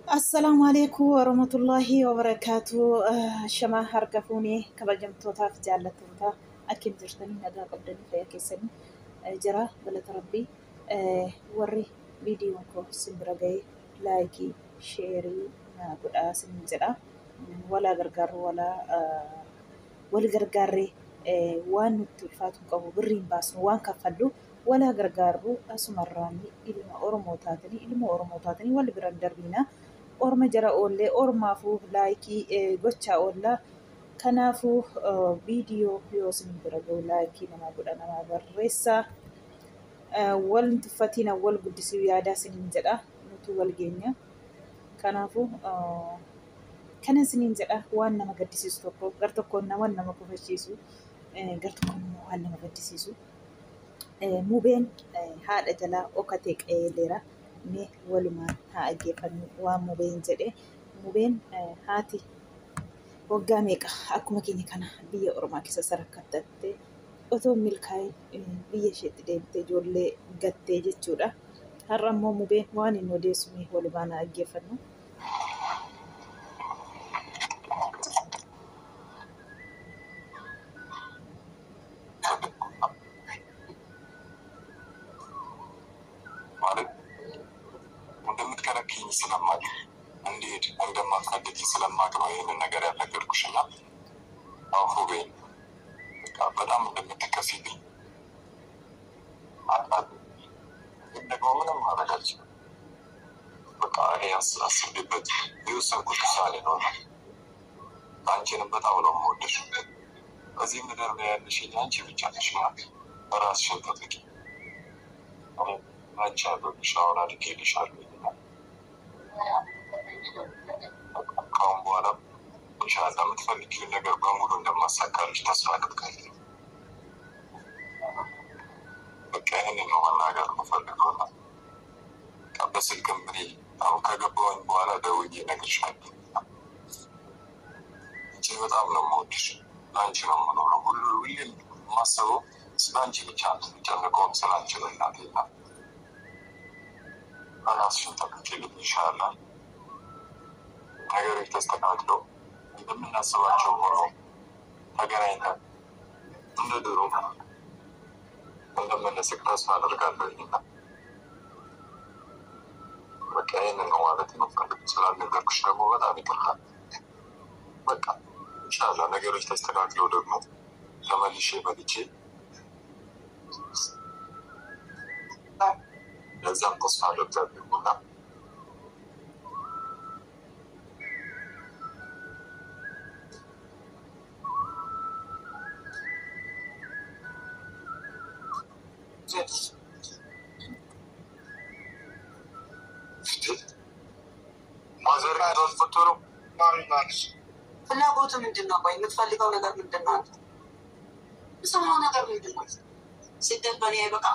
Assalaamu alaikum warahmatullaahi wabarakaatu. Shamaa harka fuunee kabajamtootaaf jaallattoota akkam jirtanii nagaa qabdanii fayyaa keessanii jira galata rabbii. Warri viidiyoon koo isin bira ga'e laayikii sheerii naa godhaa isin jedha. Walaa gargaarru walaa wal gargaarree waan nutti ulfaatu hin qabu birriin baasnu waan kaffallu walaa gargaarru asumarraan ilma Oromoo taatanii ilma Oromoo taatanii wal bira hin darbiina. Orma jara oollee ormaafuu laayikii gochaa oollaa. Kanaafuu viidiyoo yoo isin bira ga'u laayikii namaa godha namaa barreessaa. Wal hin tuffatiin wal guddisuu yaadaa isiniin jedha. Nutu wal geenya. Kanaafuu kana isiniin jedha waan nama gaddisiisu tokko gar tokkoon nama nama kofachiisu gar tokkoon immoo waan nama gaddisiisu. Mubeen haadha jalaa okatee qeeleera. Mee walumaan haa dhaggeeffannu waan mubeen jedhe. Mubeen haati waggaa meeqa akkuma keenya kana biyya ormaa keessa sarakkattattee otoo milkaa'in biyya isheetti deemtee ijoollee gattee jechuudha. Har'a immoo mubeen waan inni odeessu mee walumaan haa dhaggeeffannu. ማለት እንደምትከለክይኝ ስለማቅ እንዲሄድ እንደማትፈልጊ ስለማቅ ነው ይህንን ነገር ያልነገርኩሽ እና አውፉ በይኝ። በቃ በጣም እንደምትከፊብኝ አውቃለሁ። ግን ደግሞ ምንም ማድረግ አልችልም። በቃ እኔ አስቤበት የወሰንኩት ውሳኔ ነው እና አንቺንም በጣም ነው የምወድሽ። እዚህ ምድር ላይ ያለሽኝ አንቺ ብቻ ነሽ እና ራስሽን ጠብቂ። እኔም አንቺ አለሁልሽ፣ አሁን አድጌልሻለሁ እና ከአሁን በኋላ ኢንሻላህ የምትፈልጊውን ነገር በሙሉ እንደማሳካልሽ ተስፋ አደርጋለሁ። በቃ ይህንን ነው መናገር የምፈልገው እና በቃ በስልክም እኔ አሁን ከገባሁኝ በኋላ ደውዬ እነግርሻለሁ። አንቺን በጣም ነው የምወድሽ፣ ለአንቺ ነው የምኖረው። ሁሉ ሁሌም የማስበው ስለ አንቺ ብቻ ነው፣ የምጨነቀውም ስለ አንቺ ነው እናቴ እና ራስሽን ጠብቂልኝ ኢንሻላህ። ነገሮች ተስተካክለው እንደምናስባቸው ሆኖ ተገናኝተን እንደ ድሮ እንደምንስቅ ተስፋ አደርጋለሁ እና በቃ ይህንን ነው ማለት የምፈልግ። ስላልነገርኩሽ ደግሞ በጣም ይቅርታ። በቃ ኢንሻላህ ነገሮች ተስተካክለው ደግሞ ተመልሼ መጥቼ ለዛም ተስፋ አደርጋለሁ እና ማዘር ፈቶ ነው። ፍላጎቱ ምንድን ነው? ቆይ የምትፈልገው ነገር ምንድን ነው? አንተ የምትሰማው ነገር ምንድን ነው? ስደት በእኔ አይበቃ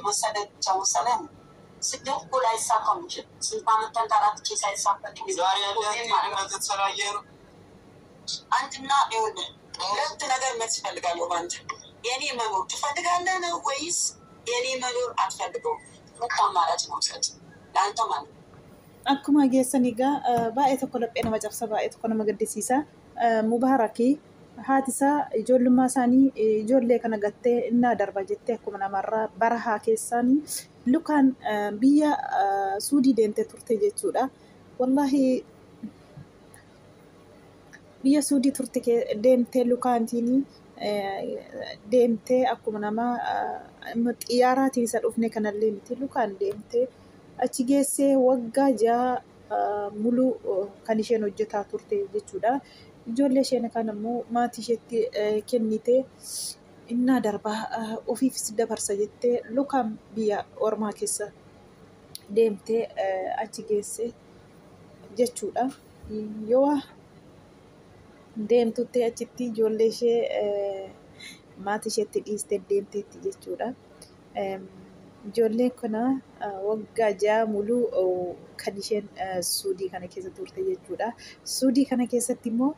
መሰደድ ብቻ መሰለህ? ስደት እኮ ላይሳካ የሚችል ስንት ዓመት ተንከራትቼ ሳይሳካልኝ አንድና ይኸውልህ ሁለት ነገር መልስ እፈልጋለሁ በአንተ። የኔ መኖር ትፈልጋለህ ነው ወይስ የኔ መኖር አትፈልገውም? ሁለት አማራጭ ነው የምሰጥህ ለአንተ ማለት ነው። Akkuma geessan egaa baay'ee tokko laphee nama cabsa baay'ee tokko nama gaddisiisa. Mubaarakii haati isaa ijoollummaa isaanii ijoollee kana gattee innaa darba jettee akkuma namarraa barahaa keessaan lukaan biyya Suudii deemtee turte jechuudha. Wallaahi biyya Suudii turte deemtee lukaantiin deemtee akkuma nama xiyyaaraatiin isa dhufne kanallee miti lukaan deemtee achi geessee waggaa 6 muluu kan isheen hojjetaa turte jechuudha. Ijoollee isheen kan immoo maatii isheetti kennitee innaa darbaa ofiifis dabarsa jettee lukaan biyya ormaa keessa deemtee achi geesse jechuudha. Yoo deemtutti achitti ijoollee ishee maatii isheetti dhiistee deemteetti jechuudha. Ijoolleen kuna waggaa 6 muluu kan isheen Suudii kana keessa turte jechuudha. Suudii kana keessatti immoo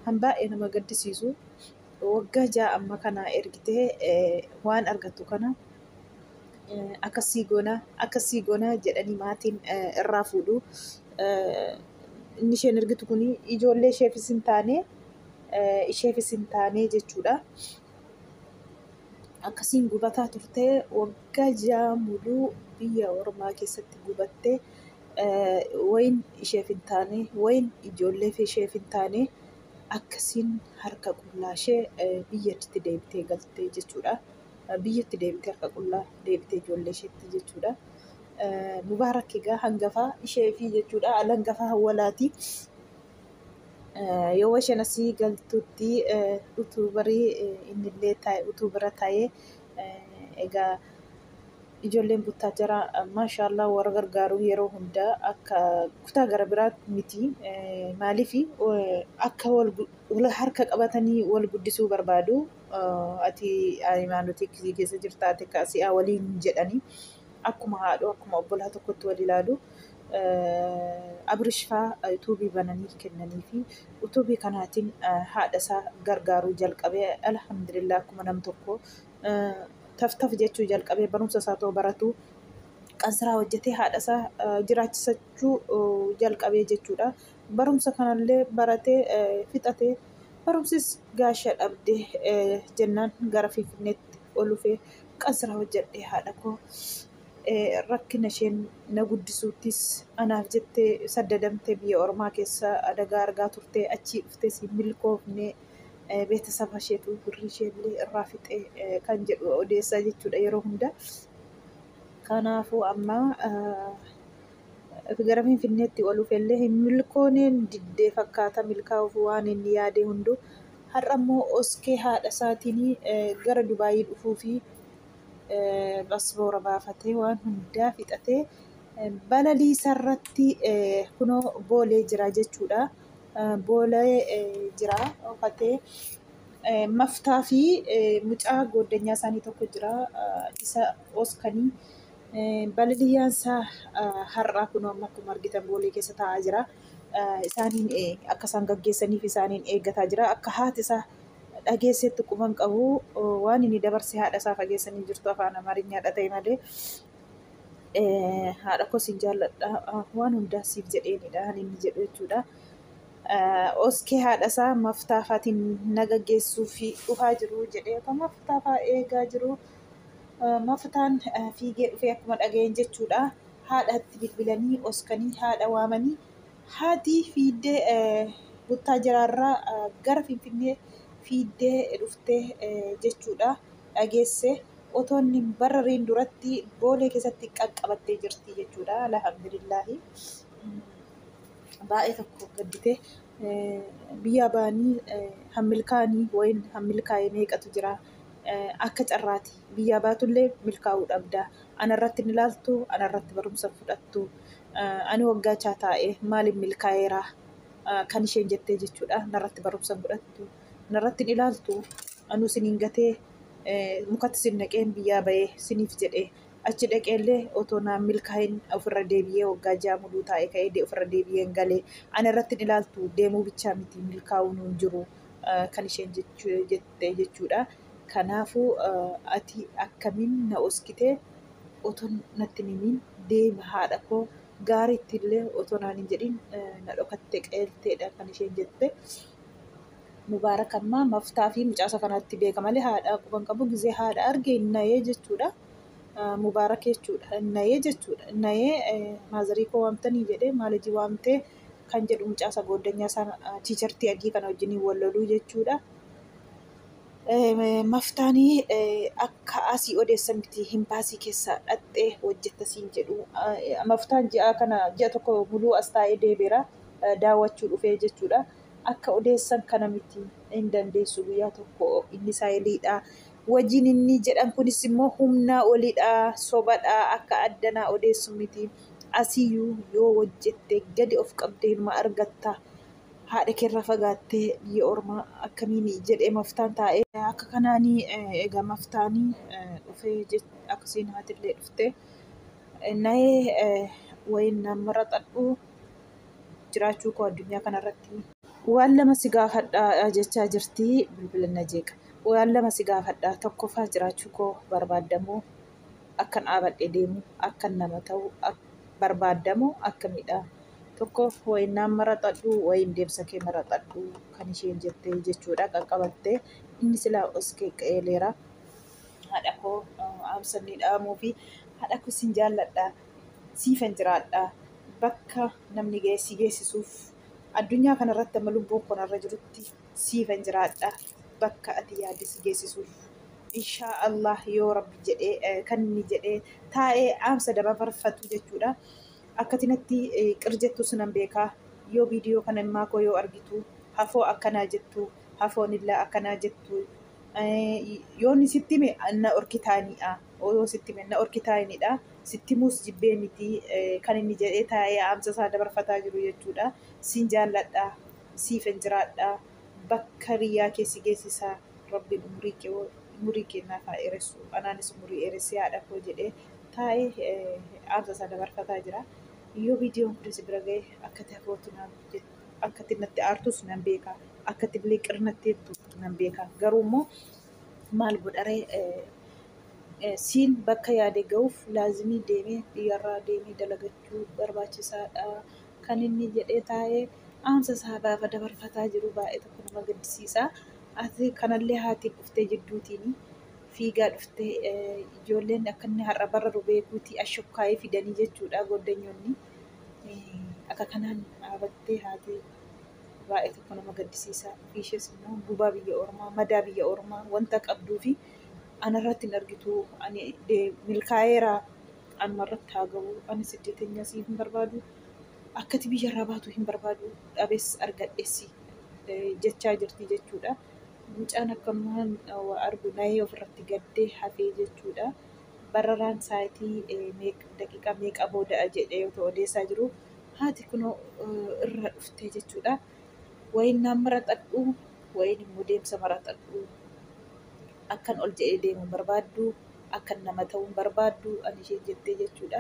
kan baay'ee nama gaddisiisu waggaa 6 amma kana ergitee waan argattu kana akkasii goona akkasii goona jedhanii maatiin irraa fuudhu. Inni isheen ergitu kun ijoollee isheefis hin taane isheefis hin taane jechuudha. Akkasiin gubataa turtee waggaa 6 muluu biyya ormaa keessatti gubattee wayin isheef hin taane wayin ijoolleef isheef hin taane akkasiin harka qullaa ishee biyyatti deebitee galtee jechuudha. Biyyatti deebitee harka qullaa deebitee ijoollee isheetti jechuudha. Mubaarak egaa hangafaa isheefi jechuudha. Alangafaa hawwalaati. Yoo isheen asii galtutti utuu barii innillee taa'e utuu bira taa'ee egaa ijoolleen buttaa jira maashaallah warra gargaaru yeroo hundaa akka kutaa gara biraa miti. Maaliif akka wal harka qabatanii wal guddisuu barbaadu. Ati hayimaanotii keessa jirta ati si'a waliin jedhanii akkuma haadhoo akkuma obbolaa tokkotti wal ilaalu. Abrish fa'aa utuubii bananii kennanii fi utuubii kanaatiin haadha isaa gargaaruu jalqabee alhamdulillah akkuma nam tokko taftaf jechuu jalqabee barumsa isaa ta'uu baratu qansiraa hojjetee haadha isaa jiraachisachuu jalqabee jechuudha. Barumsa kanallee baratee fixatee barumsis gaasha dhabdee jennaan gara Finfinneetti ol dhufee qansiraa hojjedhee haadha koo rakkina isheen na guddisuuttis anaaf jettee saddadamtee biyya ormaa keessa adagaa argaa turtee achii dhuftee si milkoofne beetasaba isheetu birrii isheellee irraa fixee kan jedhu odeessaa jechuudha yeroo hunda. Kanaafuu amma gara Finfinneetti ol dhufellee hin milkooneen diddee fakkaata milkaa'uuf waan inni yaade hunduu har'a immoo oskee haadha isaatiin gara Dubaayii dhufuu fi basboora baafatee waan hundaa fixatee balalii isarratti kunoo boolee jira jechuudha. Boolee jira uffatee maftaa fi mucaa gooddanyaa isaanii tokko jira isa oskanii balaliyyaan isaa har'aa kunoo amma akkuma argitan boolee keessa taa'aa jira. Isaaniin akka isaan gaggeessaniif isaaniin eeggataa jira. Akka haati isaa dhageessetti quban qabu waan inni dabarse haadha isaa fageessanii jirtu afaan Amaariñaadha ta'e malee haadha koo sin jaalladha waan hundaa siif jedheenidha kan inni jedhu jechuudha. Oskee haadha isaa maftaafaatiin na gaggeessuu fi dhufaa jiru jedhee otoo maftaafaa eegaa jiru maftaan fiigee dhufee akkuma dhaga'een jechuudha. Haadhatti bilbilanii oskanii haadha waamanii haati fiiddee buttaa jiraarraa gara Finfinnee fiiddee dhuftee jechuudha dhageesse otoo inni barariin duratti boolee keessatti qaqqabattee jirti jechuudha. Alhamdulillaahi. Baay'ee tokko gaddite biyya ba'anii hammilkaanii wayin hammilkaa'ee meeqatu jira akka carraati biyya baatullee milkaa'uu dhabda anarratti ni ilaaltu anarratti barumsa fudhattu ani waggaa taa'ee maaliin milkaa'eera kan isheen jettee jechuudha narratti barumsa fudhattu narratti ni ilaaltu anuu siniin gatee mukatti sin naqeen biyyaa bahee siniif jedhee achi dhaqeellee otoo naan milkaa'in ofirra deebi'ee waggaa 6 muluu taa'ee ka'ee ofirra deebi'een galee ana irratti hin ilaaltu deemuu bichaa miti milkaa'uun hin jiru kan isheen jette jechuudha. Kanaafuu ati akkamiin na oskitee otoo natti hin himin deema haadha koo gaariitti illee otoo naan hin jedhin na dhokatte qeelteedha kan isheen jette. Mubaarak ammaa maftaa fi mucaasa kanatti beeka malee haadha quban qabu gizee haadha arge hin na'ee jechuudha. Mubaarak jechuudha. Na'ee jechuudha. Na'ee maazarii koo waamtanii jedhee maalajii waamtee kan jedhu mucaasa gooddanyaa sana tiichartii adii kana wajjiniin wal loluu jechuudha. Maftaanii akka asii odeessan miti himbaasii keessa dhaxxee hojjetta siin jedhu. Maftaan ji'a kana ji'a tokko muluu as taa'ee deebiira daawwachuu dhufee jechuudha. Akka odeessan kana miti hin dandeessu guyyaa tokko inni saayiliidha. Wajjin inni jedhan kunis immoo humnaa oliidha, sobadha, akka addanaa odeessu miti. Asiyyuu yoo hojjette gadi of qabdee hinuma argatta. Haadha keerraa fagaattee biyya ormaa akkamiin jedhee maftaan taa'ee akka kanaanii egaa maftaanii dhufee akkasiin haatillee dhuftee na'ee wayin nama xadhuu jiraachuu koo addunyaa kanarratti waan lama si gaafadhaa jechaa jirti bilbila na jeeqa. Waan lama si gaafadhaa, tokkoffaa jiraachuu koo barbaaddamoo akkan dhaabadhee deemu akkan nama ta'u barbaaddamoo akkamidha? Tokko wayin naan maraxadhu wayin deemsa kee maraxadhu kan isheen jettee jechuudha qaqqabattee inni silaa oskee qeeleera. Haadha koo amsanni dhaamuu fi haadha koo sin jaalladha, siifan jiraadha, bakka namni geessi geessisuuf addunyaa kanarratti amma lubbuun kun irra jirutti siifan jiraadha, bakka ati yaadde si geessisuuf inshaa Allah yoo rabbi jedhee kan inni jedhee taa'ee dhaamsa dabarfatu jechuudha. Akkati natti qir jettus nan beekaa, yoo viidiyoo kana immaa koo yoo argitu hafoo akkanaa jettu, hafoon illaa akkanaa jettu, yoo inni sitti hime na orkitaaniidha, yoo sitti hime na orkitaaniidha, sitti himuus jibbee miti kan inni jedhee taa'ee dhaamsa isaa dabarfataa jiru jechuudha. Sin jaalladha, siifan jiraadha, bakka riyyaa keessi geessisaa, rabbiin umurii kee naaf haa dheeressu, anaanis umurii dheeressee haadha koo jedhee taa'ee dhaamsa isaa dabarfataa jira. Yoo viidiyoon kun si bira ga'e akkati hafootu naan akkati natti aartus nan beeka, akkati illee qirnatti jettu nan beeka. Garuu immoo maal godharee, siin bakka yaade ga'uuf laazimii deemee biyyarraa deemee dalagachuu barbaachisaadha kan inni jedhee taa'ee dhaamsa isaa gaafa dabarfataa jiru baay'ee tokko nama gaddisiisa. Ati kanallee haatiin dhuftee jidduutiin fiigaa dhuftee ijoolleen akka inni har'a bararu beekuuti ashokkaayee fidanii jechuudha goddanyoonni. Akka kanaan dhaabattee haati baay'ee tokko nama gaddisiisa. Ishees immoo gubaa biyya ormaa, madaa biyya ormaa wanta qabduu fi anarratti hin argitu, ani milkaa'eera, anumarratti haa ga'u, ani siddeetenya sii hin barbaadu, akkati biyyarraa baatu hin barbaadu, dhabees argadhees jechaa jirti jechuudha. Mucaan akkanumaan waa argu nahee ofirratti gaddee hafee jechuudha. Bararaan sa'aatii daqiiqaa meeqa booda'a jedhee otoo odeessaa jiru haati kunoo irra dhuftee jechuudha. Wayin naan maraxadhu wayin immoo deemsa maraxadhu, akkan ol jedhee deemu hin barbaaddu, akkan nama ta'uu hin barbaaddu ani isheen jettee jechuudha.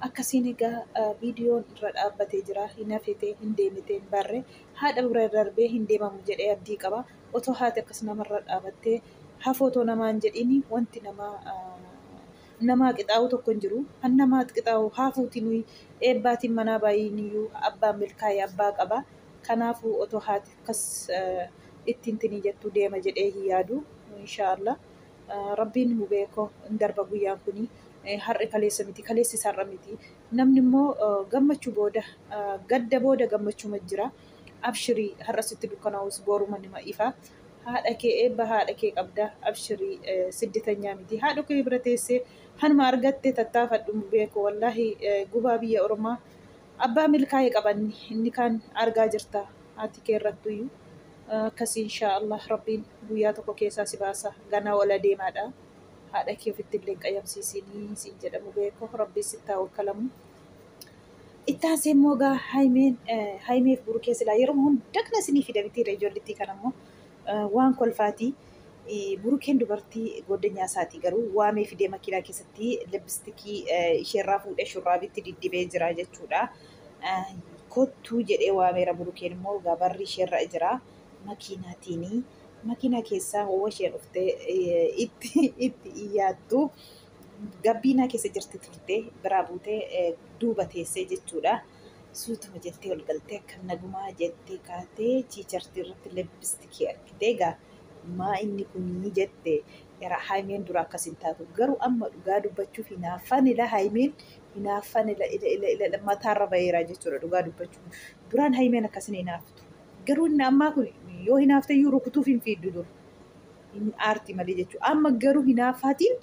Akkasiin egaa viidiyoon irra dhaabbatee jira, hin hafete hin deemite hin barre, haadha bira darbee hin deemamu jedhee abdii qaba. Otoo haati akkas namarra dhaabattee hafootoo namaan jedhini wanti namaa namaa qixaa'u tokko hin jiru. Kan namaa qixaa'u haafuuti nuyi eebbaatiin manaa baay'iniyyuu abbaan milkaa'ee abbaa qaba. Kanaafuu otoo haati akkas ittiin tinii jettuu deema jedhee hin yaadu. Inshaallah rabbiin nu beeko hin darba guyyaan kuni. Har'i kaleessa miti, kaleessi har'a miti. Namni immoo gammachuu booda gadda booda gammachuma jira. Abshirii, har'a sitti dukkanaa'us boruma nima ifa. Haadha kee eebba haadha kee qabda, abshirii, sidditanyaa miti. Haadha kee bira teessee hanuma argatte tattaafadhu beeku, wallaahi gubaa biyya ormaa abbaa milkaa'ee qabanni inni kaan argaa jirta haati kee irrattuyyuu. Akkasii inshaallah rabbiin guyyaa tokko keessaa si baasa, ganaa wala deemaadha. Haadha kee ofitti illee qayyamsiisinii siin jedhamu beeku, rabbiin sitti haa wakkalamu. Itti aansee immoo egaa Haayimeen Haayimeef Burukee silaa yeroo hunda kana isinii fida mitiirra ijoollittii kana immoo waan kolfaatii. Burukeen dubartii goddanyaa isaatii garuu waamee fidee makiinaa keessatti lipstickii isheerraa fuudhee shurraabitti diddibee jira jechuudha. Kottuu jedhee waameera, Burukeen immoo gabarri isheerra jira makiinaatiini. Makiinaa keessaa hoo isheen dhuftee itti iyyaattu gabbiinaa keessa jirti turte biraa buutee duuba teessee jechuudha. Suutuma jettee ol galtee akka nagumaa jettee kaatee chiichartii irratti lipstickii argitee egaa maa inni kunii jette. Era Haayimeen dura akkas hin taatu, garuu amma dhugaa dubbachuuf hinaaffaan ila Haayimeen hinaaffaan ila ila ila ila mataarra baheera jechuudha dhugaa dubbachuuf. Duraan Haayimeen akkasin hinaaftu. Garuu inni ammaa kun yoo hinaafte iyyuu rukutuuf hin fiiddu dur. Hin aarti malee jechuudha. Amma garuu hinaaffaatiin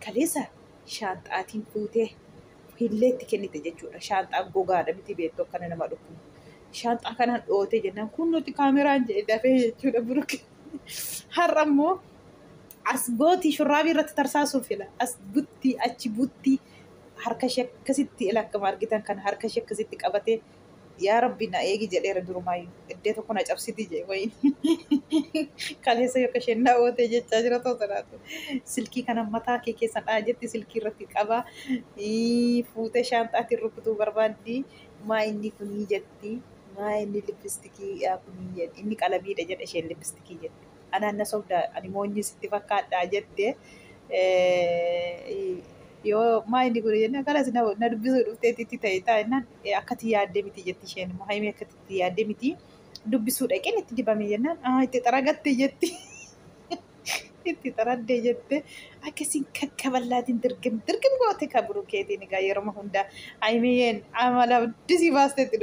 kaleessa shaanxaatiin fuutee hilleetti kennite jechuudha. Shaanxaan gogaadha miti beektu akkana nama dhukkubu. Shaanxaa kanaan dhootee jennaan kun nuti kaameraan jedhe dafee jechuudha Buruke. Har'a immoo as gootii shurraabii irratti tarsaasuuf fila. As buttii achi buttii harka ishee akkasitti ila akkuma argitan kana harka ishee akkasitti qabatee Yaa Rabbi na eegi jedheera durumaayyuu. Iddee tokko na cabsiti jee wayin. Kaleessa yoo isheen na oote jechaa jira ta'u sanaatu. Silkii kana mataa kee keessa dhaa jetti, silkii irratti qaba. Fuutee shaanxaatiin rukutuu barbaaddi. Maa inni kunii jetti. Maa inni lippistikii kunii jedhi. Inni qalamiidha jedha, isheen lippistikii jetti. Anaan na sobda, ani moonyi sitti fakkaadhaa jette. Yoo maa inni kun jennaan, kanas na dubbisuu dhufteetti itti ta'e taa'ennaan, akkati yaaddee miti jetti isheen immoo. Hayimii akkati itti yaaddee miti, dubbisuu dhaqeen itti dibame jennaan, itti xaragatte jetti. Itti xaraddee jette. Akkasiin kakkaballaatiin dirgim dirgim goote ka burukeetiin. Egaa yeroo hundaa hayimiyeen amala disii baasteetti.